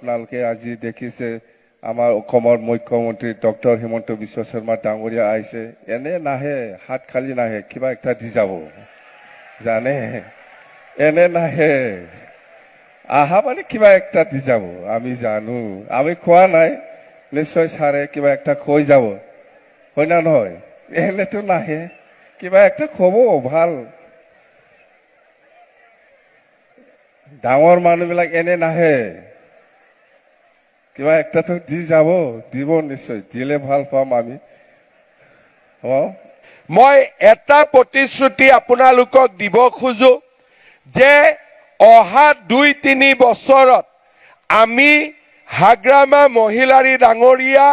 আপোনালোকে আজি দেখিছে, আমাৰ অসমৰ মুখ্যমন্ত্ৰী ডক্টৰ হিমন্ত বিশ্ব শৰ্মা ডাঙৰীয়া আহিছে। এনে নাহে, হাত খালী নাহে, কিবা একটা দি যাব জানে। এনে নাহে, আহা মানে কিবা একটা দি যাব, আমি জানো। আমি খোৱা নাই, নিশ্চয় ছাৰে কিবা একটা কৈ যাব, হয় না নহয়? এনেতো নাহে, কিবা একটা ক'ব। ভাল ডাঙৰ মানুহবিলাক এনে নাহে, কিবা একটাতো দি যাব, দিব নিশ্চয়, দিলে ভাল পাম আমি। মই এটা প্ৰতিশ্ৰুতি আপোনালোকক দিব খোজো যে অহা 2-3 বছৰত আমি হাগ্ৰামা মহিলাৰী ডাঙৰীয়া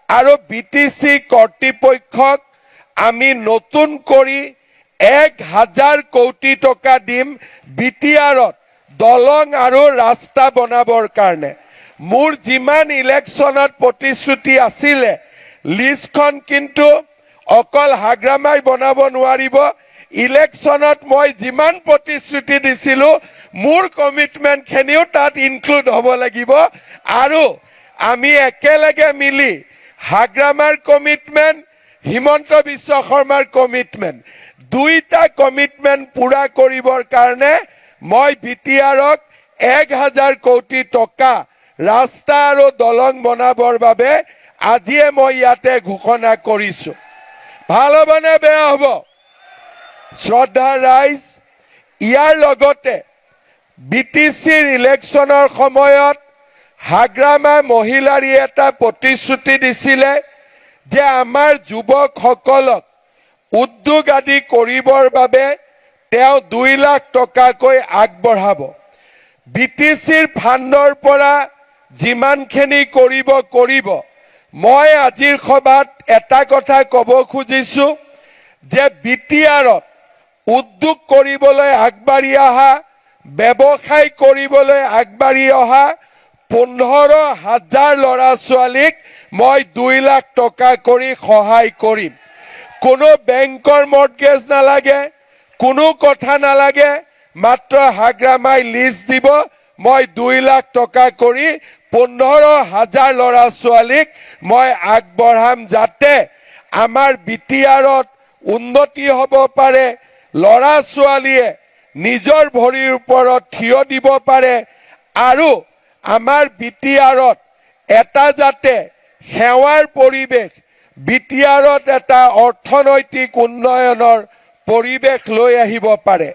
আৰু বি টি চি কৰ্তৃপক্ষক আমি নতুন কৰি 1000 কোটি টকা দিম বি টি আৰত দলং আৰু ৰাস্তা বনাবৰ কাৰণে। মোৰ যিমান ইলেকশ্যনত প্ৰতিশ্ৰুতি আছিলে লিষ্টখন কিন্তু অকল হাগ্ৰামাই বনাব নোৱাৰিব। ইলেকশ্যনত মই যিমান প্ৰতিশ্ৰুতি দিছিলো মোৰ কমিটমেণ্টখিনিও তাত ইনক্লুড হ'ব লাগিব। আৰু আমি একেলগে মিলি হাগ্ৰামাৰ কমিটমেণ্ট, হিমন্ত বিশ্ব শৰ্মাৰ কমিটমেণ্ট, দুইটা কমিটমেণ্ট পূৰা কৰিবৰ কাৰণে মই বি টি আৰক 1000 কোটি টকা ৰাস্তা আৰু দলং বনাবৰ বাবে আজিয়ে মই ইয়াতে ঘোষণা কৰিছো। ভাল হ'ব নে বেয়া হ'ব? শ্ৰদ্ধা ৰাইজ, ইয়াৰ লগতে বি টি চিৰ ইলেকশ্যনৰ সময়ত হাগ্ৰামা মহিলাৰীয়ে এটা প্ৰতিশ্ৰুতি দিছিলে যে আমাৰ যুৱকসকলক উদ্যোগ আদি কৰিবৰ বাবে তেওঁ 2 লাখ টকাকৈ আগবঢ়াব। বি টি চিৰ ফাণ্ডৰ পৰা যিমানখিনি কৰিব কৰিব। মই আজিৰ সভাত এটা কথা ক'ব খুজিছো যে বি টি আৰত উদ্যোগ কৰিবলৈ আগবাঢ়ি অহা, ব্যৱসায় কৰিবলৈ আগবাঢ়ি অহা 15,000 ল'ৰা ছোৱালীক মই 2 লাখ টকা কৰি সহায় কৰিম। কোনো বেংকৰ মৰ্টগেজ নালাগে, কোনো কথা নালাগে, মাত্ৰ হাগ্ৰামাই লিষ্ট দিব, মই 2 লাখ টকা কৰি 15,000 ল'ৰা ছোৱালীক মই আগবঢ়াম, যাতে আমাৰ বি টি আৰত উন্নতি হ'ব পাৰে, ল'ৰা ছোৱালীয়ে নিজৰ ভৰিৰ ওপৰত থিয় দিব পাৰে আৰু আমাৰ বি টি আৰত এটা যাতে সেৱাৰ পৰিৱেশ, বি টি আৰত এটা অৰ্থনৈতিক উন্নয়নৰ পৰিৱেশ লৈ আহিব পাৰে।